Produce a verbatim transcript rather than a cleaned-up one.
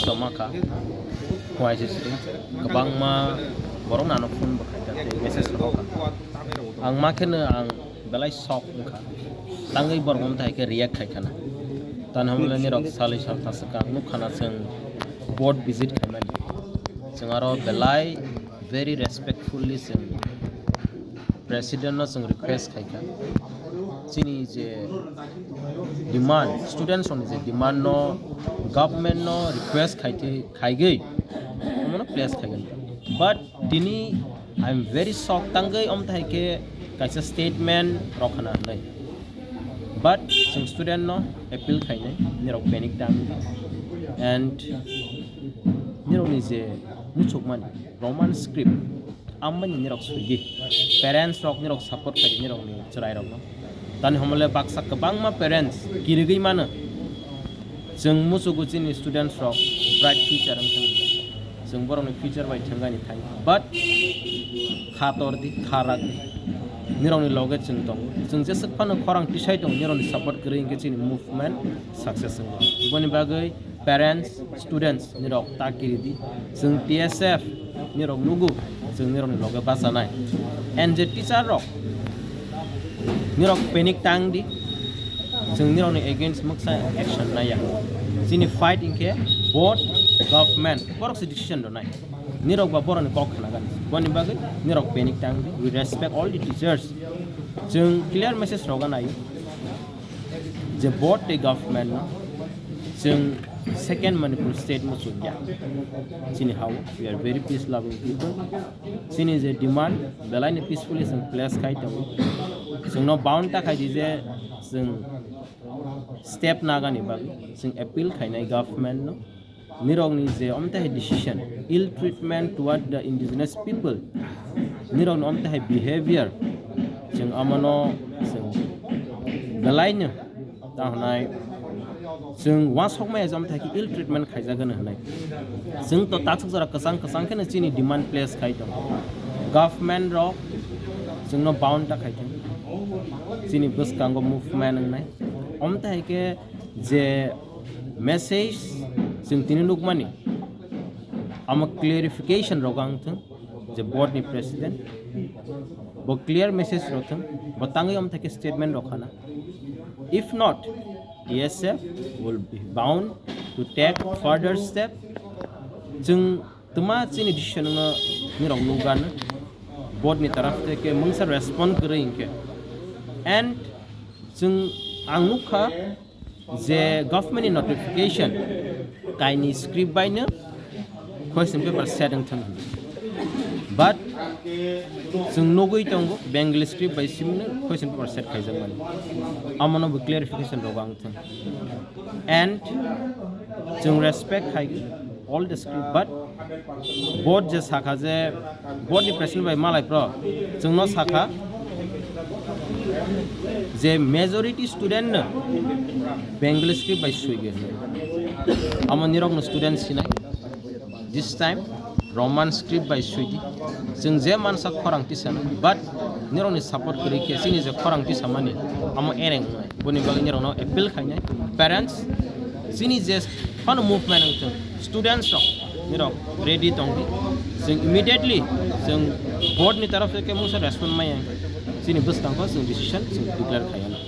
Toma kha, Y C C kwbangma borok nano phone bo khaikha tei message rohor kha. Ang ma kheno ang belai shock wngkha, tangwi borok wngthai khe react khai khana. Tani hwnle nirok salwi sal thaswk ang nukha na chwng board visit khaimani. Chwng aro belai very respectfully chwng president no chwng request khaikha, chini je demand, students rokni je demand no government no request khaitwi khaigwi omono place khaigani. But tini I am very shocked, tangwi omthai khe kaisa statement rok khana hwnwi. But chwng student no appeal khainai, nirok panic tang and nirokni je muchukmani Roman script amani nirok soidi. Parents rok nirok support khaidi nirokni chwrairokno. Tani hwnle baksa kwbangma parents kirigwi mano. Chwng muchugo chini students rok bright future wngthang hinwi. Chwng borokni future bai thangani thang. But kha tordi, kha rakdi. Nirokni loge chwng tongo. Chwng jeswk phano khorang tisai tongo, nirokni support kwrwi hinkhe chini movement success wngo. Boni bagwi parents, students nirok ta kiridi. Chwng T S F nirok nugo, chwng nirokni loge bachanai. And je teacher rok nirok panic tangdi, chwng nirokni against muksa action naiya. Chini fight hinkhe board, government, borok se decision rwnai. Nirok ba borokni kok khnagan. Boni bagwi nirok panic tangdi. We respect all the teachers. Chwng clear message roga nai. Je board tei government no chwng second Manipur state muchukya. Chini hao, we are very peace loving people. Chini je demand belai ni peacefully chwng place khai tongo. Chwngno bound ta khai di je chwng step nagani bagwi chwng appeal khainai government no. Nirokni je omtahai decision, ill treatment toward the indigenous people, nirokni omtahai behavior, chwng amono chwng belaino ta hwnai, chwng uansukmaya je omtahai khe ill treatment khaijagano hwnai. Chwng to taksuk jora kwchang kwchang kheno chini demand place khai tongo. Government rok chwngno bound ta khai tongo. Chini bwskango movement wngnai. Omtahai khe je message chwng tini nukmani, amo clarification rok ang thung je board ni president bo clear message rok thung, bo tangwi om thake statement rok khana. If not, T S F will be bound to take further step. Chwng twma chini decision no nirok nukgano board ni taraf theke mungsa respond kwrwi hinkhe. And chwng ang nukha je government ni notification kaini script bai no question paper set wng thang. But chwng nugwi tongo Bengali script bai simi no question paper set khaijak mani. Amono bo clarification rok ang thang. And chwng respect khai all the script, but board je sakha je, board ni president bai malai pro chwngno sakha je majority student no Bengali script bai sui ge. Amo nirok no student sinai. This time Roman script bai sui di. Chwng je mansa khorang tisa, but nirok ni support kwrwi khe chini je khorang tisa mani amo ereng wngnai. Boni bagwi nirok no appeal khainai. Parents, chini je phano movement wng thung, students rok nirok ready tong di. Chwng immediately chwng board ni taraf theke mungsa respond maya. Chini bwskango chwng decision chwng declare khaiyano.